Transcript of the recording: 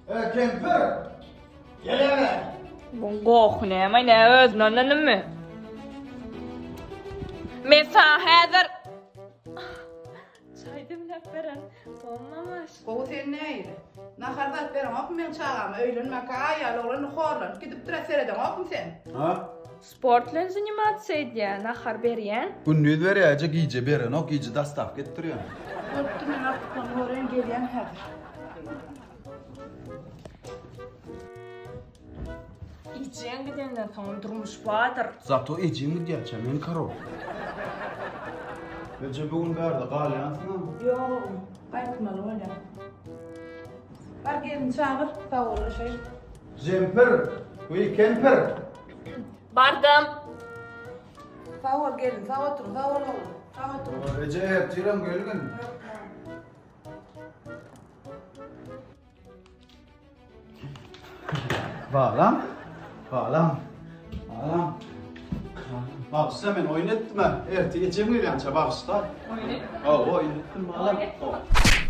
E, kempir! Gel eve! Bu gohy näme, ne özüne ondanmy? Men saňa häzir çaý demläp beren. Bolmamyş. Gowy sen nähili? Nahar zat bereňokmy meň çagama öýlenmäkä aýal oglan horlanyp gidipdir-ä seredeňokmy sen? Ha? Sport bilen zanimatsiýa edýän, nahar berýän. Gündiz berýär eje gije berenok gije dostawka etdirýär. Bolupdyr men artyklaryny göreýin gelýän häzir. Ejeň gidenden soňam durmuş bardyr. Zato ejeň gidýärçä men karol. Eje bu gün bärde galýansyňa. Ýok oglum, gaýtmaly bolýan. Bar gelin çagyr, sagbollaşaýyn. Jempir, we kempir. Bardym. Sag bol gelin, sag oturyň, sag bol oglum. Sag oturyň. Eje ertirem gelgin. Balam, balam, balam. Bagyşla men oýun etdim ha. Ertir ejem gelýänçä bagyşla. Oýun etdim. Hawa, oýun etdim balam. Oýun etdim.